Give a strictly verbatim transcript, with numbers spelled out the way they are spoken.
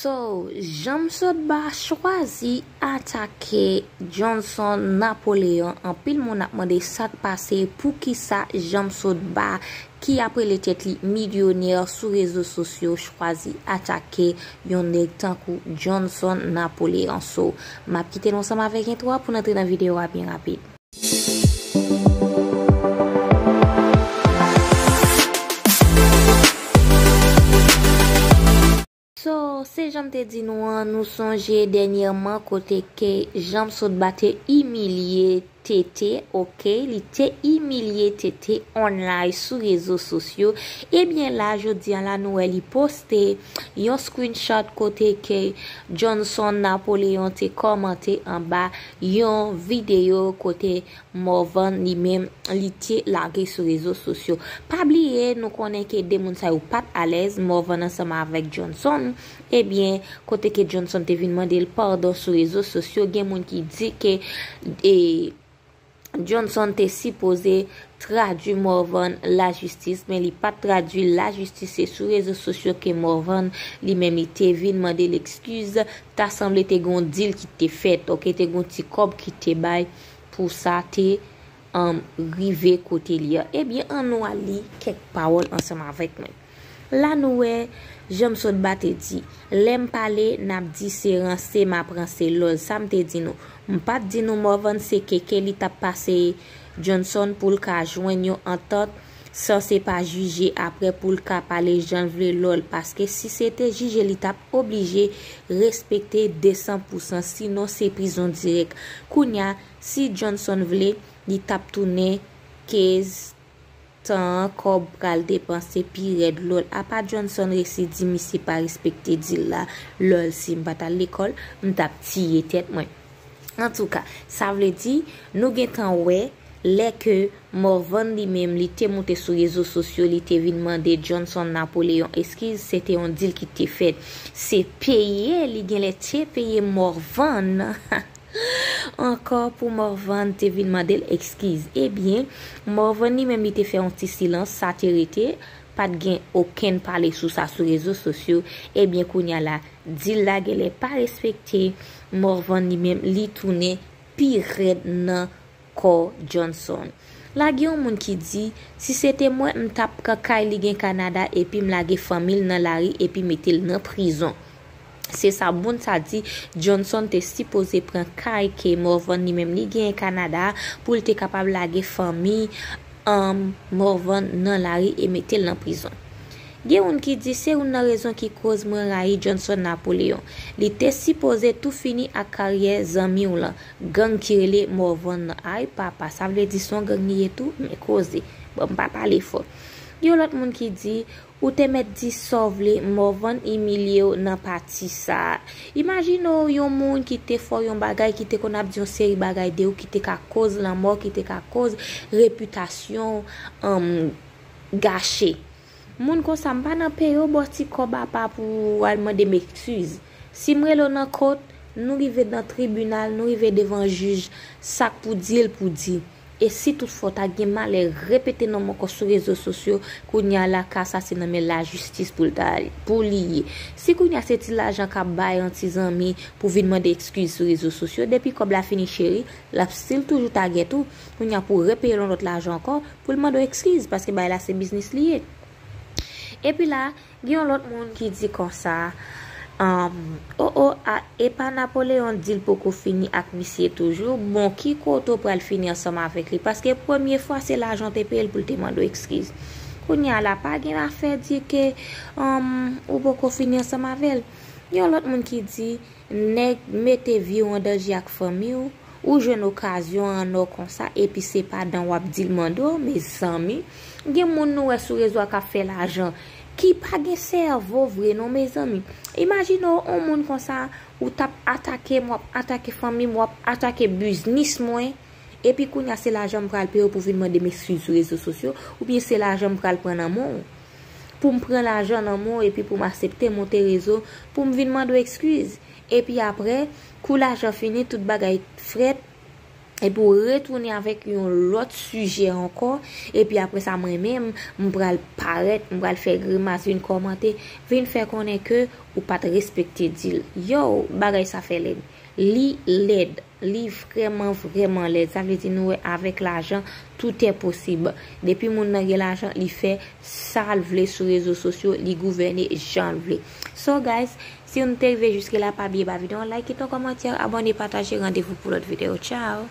So, Janm Sotba chwazi atake Johnson Napoléon. Anpil moun ap mande sa k pase, poukisa Janm Sotba ki ap rele tèt li milyonè sou rezo sosyo chwazi atake yon nèg tankou Johnson Napoléon. So, m ap kite nou ansanm avèk entwo a pou n antre nan videyo a byen rapid. So, se jan m te di nou an, nou sonje dènyèman kote ke Janm Sotba te imilye Tete, oke, li te imilye Tete online sou rezo sosyo. Ebyen la, jodi a la, nou wè li poste yon screenshot kote ke Johnson Napoléon te kòmante anba yon videyo kote Morvan li menm li te lage sou rezo sosyo. Pa bliye, nou konnen ke de moun sa yo pa t alèz, Morvan ansanm avèk Johnson. Ebyen, kote ke Johnson te vin mande l padon sou rezo sosyo, gen moun ki di ke e, Johnson te sipoze tradui Morvan lajistis, men li pa t tradui lajistis. Se sou rezo sosyo ke Morvan li menm li te vin mande l ekskiz. Ta sanble te gen yon dil ki te fèt, oke, te gen yon ti kòb ki te bay pou sa te um, rive kote li a. Ebyen, ann nou al li kèk pawòl ansanm avèk mwen. La nou wè, Janm Sotba te di, lè m pale, n ap di se ranse m ap ranse lòl. Sa m te di nou. M pa t di nou Morvan se keke li t ap pase Johnson pou l ka jwenn yon antant san se pa jije apre pou l ka pale jan l vle lòl, paske si se te jije li t ap oblije respekte desan pousan, sinon se prizon dirèk. Kounya, si Johnson vle, li t ap tounen kez tan an, kòb pral depanse pi rèd lòl. Apa Johnson resi di misye pa respekte dil la, lòl, si m pa t al lekòl, m t ap tiye tèt mwen. Antouka, sa vle di, nou gentan wè, lè ke Morvan li menm, li te moute sou rezo sosyo, li te vin mande Johnson Napoléon eskiz, se te yon dil ki te fèt. Se peye, li genlè te peye Morvan ankò pou Morvan te vin mande l eskiz. Ebyen, Morvan li menm, li te fè yon ti silans, sa te rete, pa t gen okenn pale sou sa sou rezo sosyo. Ebyen, kounya la, dil la genlè pa respekte, Morvan li menm, li tounen pi rèd nan kò Johnson. La gen yon moun ki di, si se te mwen, m t ap pran kay li gen Kanada epi m lage fanmi l nan lari epi mete l nan prizon. Se sa moun sa di, Johnson te sipoze pran kay ke Morvan li menm li genyen Kanada pou l te kapab lage fanmi um, Morvan nan lari e mete l nan prizon. Gen moun ki di se youn nan rezon ki koz mwen rayi Johnson Napoléon. Li te sipoze tou fini ak karyè zanmi w lan, gang ki rele Morvan nan. Ay papa, sa vle di se yon gang li ye tou? Men koze. Bon, m pa pale fò. Gen yon lòt moun ki di, ou te mèt di sa w vle, Morvan imilye w nan pati sa a. Imajine w yon moun ki te fè w yon bagay, ki te konn ap di yon seri bagay de ou, ki te ka koz lanmò, ki te ka koz repitasyon w, um, gache. Moun konsa, m pa nan peye w ba w ti kòb apa pou w al mande m eskiz. Si m rele w nan kot, nou rive nan tribinal, nou rive devan jij, sa k pou di l pou di. E si toutfwa w ta gen malè repete non m ankò sou rezo sosyo, kounya la ka sa se nan men lajistis pou l ta, pou li ye. Si kounya se ti lajan k ap bay yon ti zanmi pou vin mande eskiz sou rezo sosyo, depi kòb la fini cheri, l ap still toujou tagèt ou. Kounya pou w repeye l yon lòt lajan ankò, pou l mande w eskiz, paske bagay la se biznis li ye. Epi la, gen yon lòt moun ki di konsa, um, o o, a, epa Napoléon di l poko fini ak misye toujou, bon, ki kote w pral fini ansanm avèk li? Paske premye fwa se lajan w te peye l pou l te mande w eskiz. Kounya la, pa gen afè di ke, um, ou poko fini ansanm avè l. Gen yon lòt moun ki di, nèg mete vi w an danje ak fanmi w, ou jwenn okazyon an ò konsa, epi se pa dan w ap di l mande w, mezanmi. Gen moun nou wè sou rezo a k ap fè lajan, ki pa gen sèvo vre non, mezanmi. Imajine w, yon moun konsa, ou t ap atake m, w ap atake fanmi m, w ap atake biznis mwen, epi kounya se lajan m pral peye w pou vin mande m eskiz sou rezo sosyo, oubyen se lajan m pral pran nan men w. Pou m pran lajan nan men w, epi pou m aksepte monte rezo, pou m vin mande w eskiz. Epi apre, kou lajan fini, tout bagay frèt, epi w retounen avèk yon lòt sijè ankò, epi apre sa mwen menm, m pral parèt, m pral fè grimas, vin kòmante, vin fè konnen ke ou pa t respekte dil. Yo, bagay sa fè lèd. Li lèd. Li vrèman, vrèman lèd. Sa vle di nou wè avèk lajan, tout est possible. Depi moun nan gen lajan, li fè sa l vle sou rezo sosyo, li gouvène jan l vle. So guys, si nou te rive jiske la, pa bliye ba videyo an like, kite yon kòmantè, abòne, pataje, randevou pou lòt videyo. Ciao!